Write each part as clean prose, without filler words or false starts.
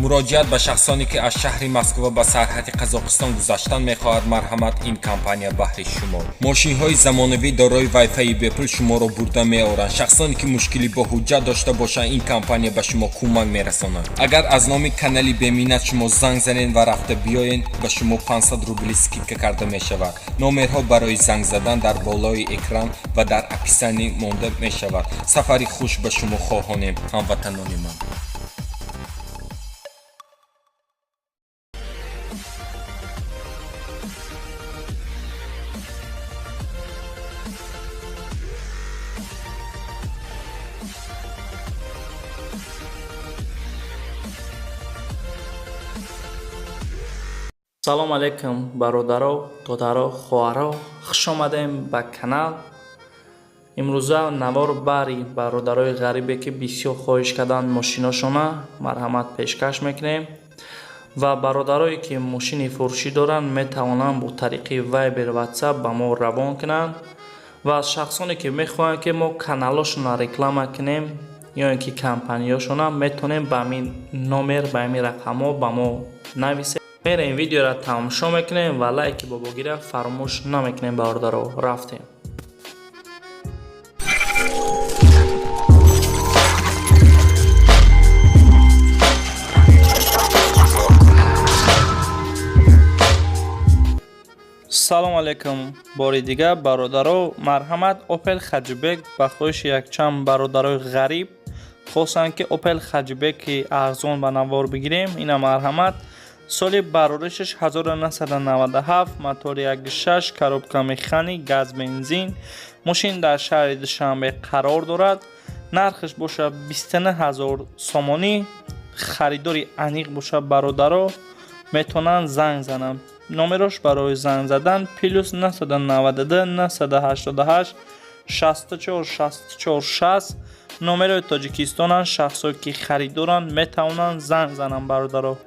Муроҷиат ба шахсоне, ки аз шаҳри Москва ба сарҳади Қазоқистон гузаштан мехоҳад, марҳамат, ин компания баҳри шумо. Мошинҳои замонавӣ дорои вайфайи бепул шуморо бурда меоранд. Шахсоне, ки мушкилӣ бо ҳуҷҷат дошта бошанд, ин компания ба шумо кӯмак мерасонад. Агар аз номи канали Беминнат шумо занг занед ва рафта биёед, ба шумо 500 рубли скидка карда мешавад. Номерҳо барои занг задан дар болои экран ва дар описание монда мешавад. Сафари хуш ба шумо хоҳонем, ҳамватанони ман. Салом алейкум, бародаро, додаро, хоҳаро, хуш омадем ба канал. Имрӯза навор бари бародарои ғарибе, ки бисёр хоҳиш карданд мошиношона, марҳамат, пешкаш мекунем. Ва бародарое, ки мошини фурӯшӣ доранд, метавонанд бо тариқи Вайбер, Ватсап ба мо равон кунанд. Ва шахсоне, ки мехоҳанд, ки мо каналошонро реклама кунем ё ин ки компанияшона, метавонем ба ҳамин номер, ба ҳамин рақамҳо ба мо нависем. Мерем, видеоро тамошо мекунем ва лайки бобогира фаромӯш намекунем, бародаро. Рафтем. Салом алейкум бори дигар, бародаро, марҳамат, Опел Хэтчбек. Ба хоҳиши якчанд бародарои ғариб хостанд, ки Опел Хэтчбеки арзон ба навор бигирем. Ина, марҳамат, соли бароришаш 1997, мотори 1.6, коробка механик, газ, бензин. Мошин дар шаҳри Душанбе қарор дорад. Нархаш бошад 29 ҳазор сомонӣ. Харидори аниқ бошад, бародаро, метавонанд занг зананд. Номерош барои занг задан плюс 992 988 64 64 60, номерои Тоҷикистонанд. Шахсое, ки харидоранд, метавонанд занг зананд, бародаро.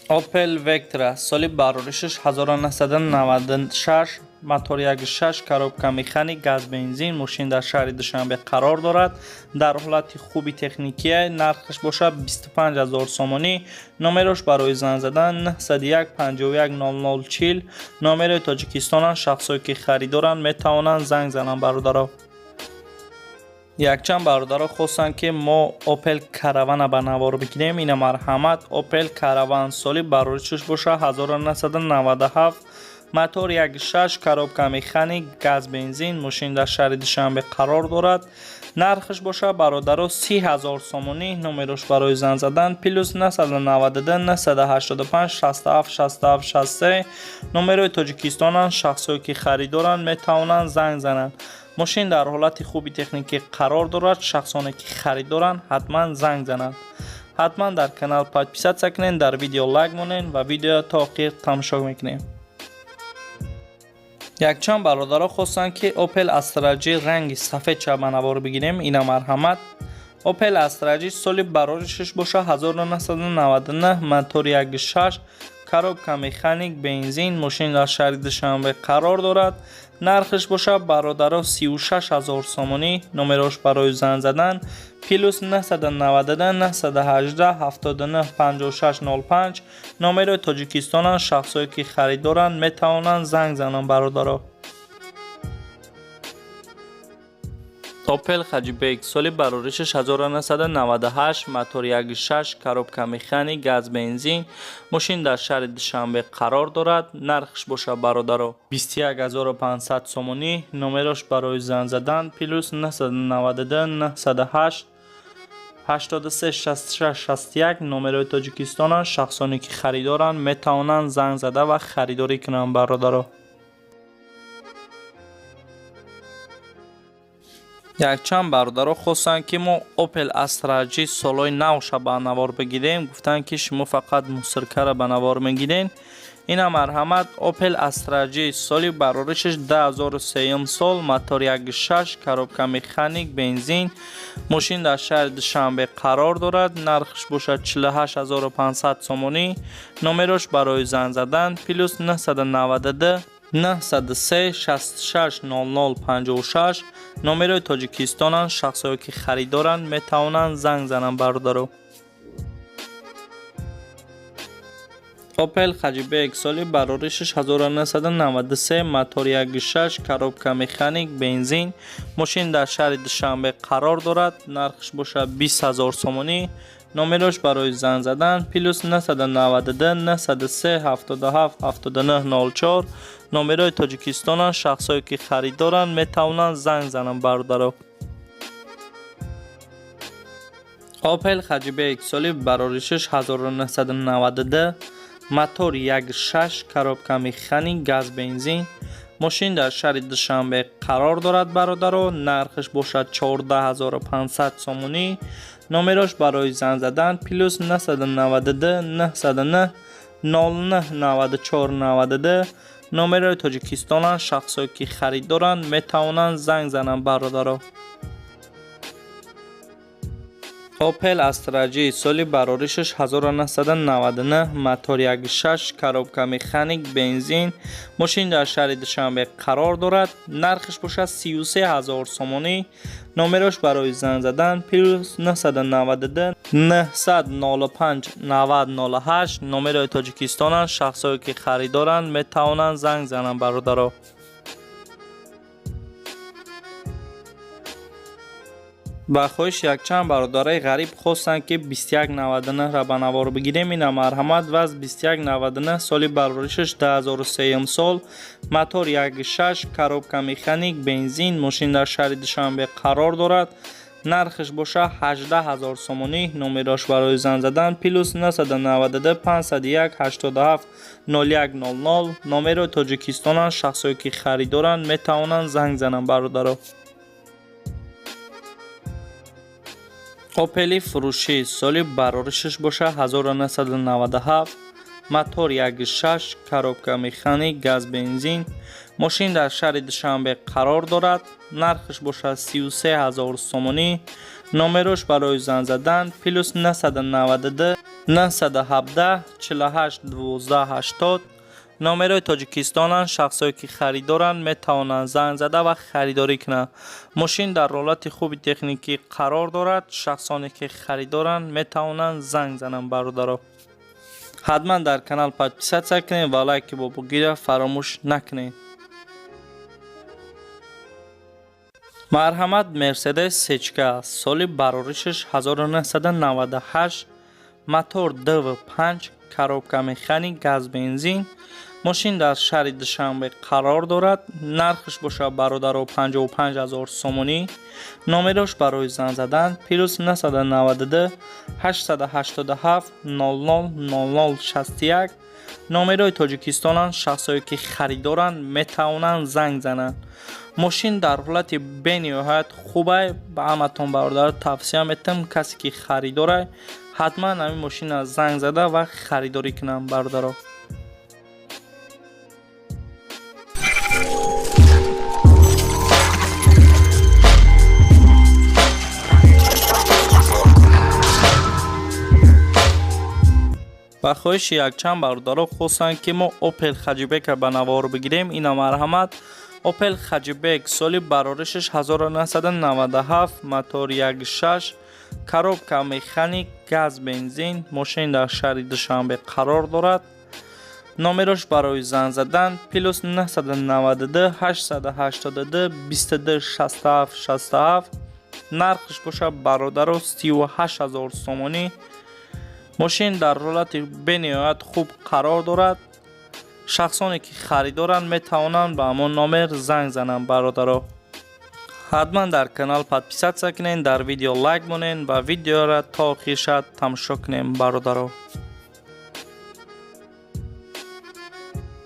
Опел Вектра, соли бароришаш 1996, мотор 1.6, коробка механик, газ, бензин. Мошин дар шаҳри Душанбе қарор дорад, дар ҳолати хуби техникия. Нархаш бошад 25 ҳазор сомонӣ. Номерош барои занг задан 901 51 00 40, номерои Тоҷикистонанд. Шахсое, ки харидоранд, метавонанд занг зананд, бародаро. Якчанд бародаро хостанд, ки мо Опел Каравана ба навор бигирем. Ина, марҳамат, Опел Караван, соли бароришаш боша 1997, мотор 1.6, коробка механик, газ, бензин. Мошин дар шаҳри Душанбе қарор дорад. Нархаш боша, бародаро, 30 ҳазор сомонӣ. Номерош барои занг задан плюс 992 985 67 67 63, номерои Тоҷикистонанд. Шахсое, ки харидоранд, метавонанд занг зананд. Мошин дар ҳолати хуби техникӣ қарор дорад. Шахсоне, ки харидоранд, ҳатман занг зананд. Ҳатман дар канал подписаться кунед, дар видео лайк монед ва видео то охир тамошо мекунем. Якчанд бародаро хостанд, ки Опел Астра Ҷи ранги сафед ча ба навор бигирем. Ина, марҳамат, Опел Астра Ҷи, соли бароришаш боша 1999, мотори 1.6, коробка механик, бензин. Мошин дар шаҳри Душанбе қарор дорад. Нархаш боша, бародаро, 36 ҳазор сомонӣ. Номерош барои занг задан плюс 992 918 79 56 05, номерои Тоҷикистонанд. Шахсое, ки харидоранд, метавонанд занг зананд, бародаро. Опел Хэтчбек, соли бароришаш 1998, мотор 1.6, коробка механик, газ, бензин. Мошин дар шаҳри Душанбе қарор дорад. Нархаш боша, бародаро, 21500 сомонӣ. Номерош барои занг задан плюс 992 908 83 66 61, номерои Тоҷикистонанд. Шахсоне, ки харидоранд, метавонанд занг зада ва харидорӣ кунанд, бародаро. Якчанд бародаро хостанд, ки мо Опел Астра Ҷи солҳои навша ба навор бигирем. Гуфтанд, ки шумо фақат мусоркара ба навор мегирен. Ина, марҳамат, Опел Астра Ҷи, соли бароришаш 2003 сол, мотор 1.6, коробка механик, бензин. Мошин дар шаҳри Душанбе қарор дорад. Нархаш бошад 48500 сомонӣ. Номерош барои занг задан плюс 992 903 66 00 56 номерои Тоҷикистонанд. Шахсое ки харидоранд, метавонанд занг зананд, бародаро. Opel Hatchback, соли бароришаш 1993, мотор 1.6, коробка механик, бензин. Мошин дар шаҳри Душанбе қарор дорад, нархш бошад 20 000 сомонӣ. Номерош барои занг задан плюс 992 903 77 79 04, номерои Тоҷикистонанд. Шахсое ки харидоранд, метавонанд занг зананд, бародаро. Opel Hatchback, соли бароришаш 1992, мотор 1.6, коробка механик, газ бензин. Мошин дар шаҳри Душанбе қарор дорад, бародаро, нархаш бошад 14 500 сомонӣ. Номерош барои занг задан плюс 992 909 09 94 92, номерои Тоҷикистонанд. Шахсое ки харидоранд, метавонанд занг зананд, бародаро. Opel Astra J, соли бароришаш 1999, мотор 1.6, коробка механик, бензин. Мошин дар шаҳри Душанбе қарор дорад, нархаш бошад 33 000 сомонӣ. Номерош барои занг задан плюс 992 905 90 08, номерои Тоҷикистонанд. Шахсое ки харидоранд, метавонанд занг зананд, бародаро. Ба хоҳиши якчанд бародараи ғариб хостанд, ки 2199-ра ба навор бигирем. Ина, марҳамат, ВАЗ 2199, соли бароришаш 2003 сол, мотор 1.6, коробка механик, бензин. Мошин дар шаҳри Душанбе қарор дорад, нархаш боша 18 000 сомонӣ. Номерош барои занг задан плюс 992 501 87 01 00, номерои Тоҷикистонанд. Шахсое ки харидоранд, метавонанд занг зананд, бародаро. Опели фурӯшӣ, соли бароришаш боша 1997, мотор 1.6, коробка механик, газ бензин. Мошин дар шаҳри Душанбе қарор дорад, нархаш бошад 33 000 сомонӣ. Номерош барои занг задан плюс 992 917 48 12 80, номерои Тоҷикистонанд. Шахсое ки харидоранд, метавонанд занг зада ва харидорӣ кунанд. Мошин дар ҳолати хуби техникӣ қарор дорад. Шахсоне ки харидоранд, метавонанд занг зананд, бародаро. Ҳатман дар канал подписаться кунед ва лайки бобогира фаромӯш накунед. Марҳамат, Мерседес Сечка, соли бароришаш 1998, мотор 2.5, коробка механик, газ бензин. Мошин дар шаҳри Душанбе қарор дорад, нархаш бошад, бародаро, 55 000 сомонӣ. Номерош барои занг задан плюс 992 887 00 00 61, номерои Тоҷикистонанд. Шахсое ки харидоранд, метавонанд занг зананд. Мошин дар ҳолати бениҳоят хубай. Ба ҳаматон, бародар, тавсия метиҳам, касе ки харидорай, ҳатман ҳамин мошина занг зада ва харидорӣ кунанд, бародаро. Ба хоҳиши якчанд бародаро хостанд, ки мо Opel Hatchback ба навор бигирем. Ина, марҳамат, Opel Hatchback, соли бароришаш 1997, мотор 1.6, коробка механик, газ бензин. Мошин дар шаҳри Душанбе қарор дорад. Номерош барои занг задан плюс 992 882 22 67 67, нархаш бошад, бародаро, 38 000 сомонӣ. Мошин дар ҳолати бениҳоят хуб қарор дорад. Шахсоне ки харидоранд, метавонанд ба ҳамон номер занг зананд, бародаро. Ҳатман дар канал подписаться кунед, дар видео лайк монед ва видеоро то охир шад тамошо кунем, бародаро.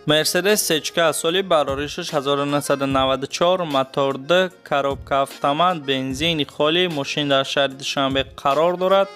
Мерседес Сечка, соли бароришаш 1994, мотор 2, коробка автомат, бензини холӣ. Мошин дар шаҳри Душанбе қарор дорад,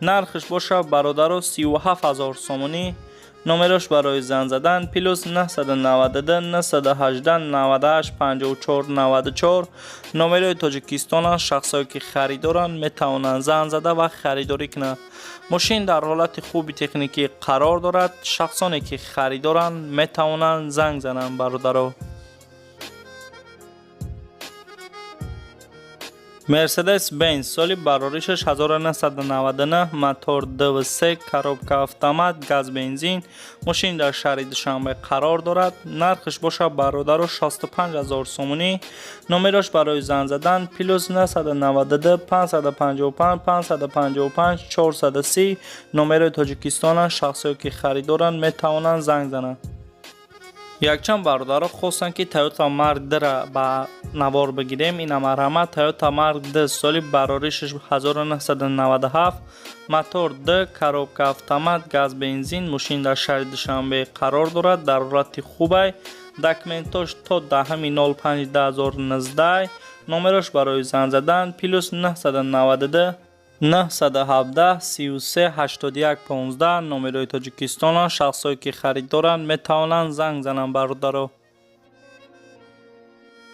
нархаш бошад, бародаро, 37 000 сомонӣ. Номерош барои занг задан плюс 992 918 98 54 94. Номерои Тоҷикистонанд. Шахсое ки харидоранд, метавонанд занг зада ва харидорӣ кунанд. Мошин дар ҳолати хуби техникӣ қарор дорад. Шахсоне ки харидоранд, метавонанд занг зананд, бародаро. Мерседес Бенз, соли бароришаш 1999, мотор 2.3, коробка автомат, газ бензин. Мошин дар шаҳри Душанбе қарор дорад. Нархш бошад, бародаро, 65 ҳазор сомонӣ. Номерош барои занг задан плюс 992 555 555 430. Номерои Тоҷикистонанд. Шахсое ки харидоранд, метавонанд занг зананд. Якчанд бародаро хостанд, ки Toyota Mark II-ра ба навор бигирем. Ина, марҳамат, Toyota Mark II, соли бароришаш 1997, мотор 2, коробка автомат, газ бензин. Мошин дар шаҳри Душанбе қарор дорад, дар ҳолати хубай, документош то 10.05.2019. Номерош барои занг задан плюс 992 917 33 81 15. Номерои Тоҷикистонанд. Шахсое ки харидоранд, метавонанд занг зананд, бародаро.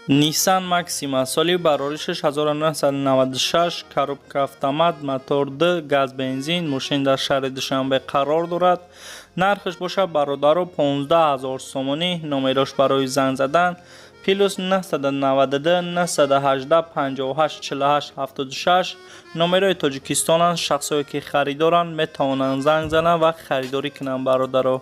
Nissan Maxima, соли бароришаш 1996, коробка автомат, мотор 2, газ бензин. Мошин дар шаҳри Душанбе қарор дорад. Нархаш бошад, бародаро, 15 ҳазор сомонӣ. Номерош барои занг задан плюс 992 918 58 48 76. Номерои Тоҷикистонанд. Шахсое ки харидоранд, метавонанд занг зананд ва харидорӣ кунанд, бародаро.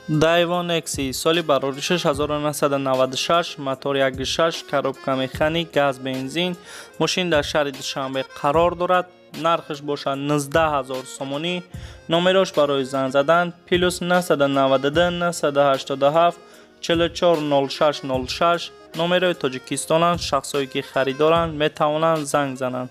Daewoo Nexia, соли бароришаш 1996, мотор 1.6, коробка механик, газ бензин. Мошин дар шаҳри Душанбе қарор дорад. Нархаш бошад 19 ҳазор сомонӣ. Номерош барои занг задан плюс 992 987 44 06 06. Номерои Тоҷикистонанд. Шахсое ки харидоранд, метавонанд занг зананд.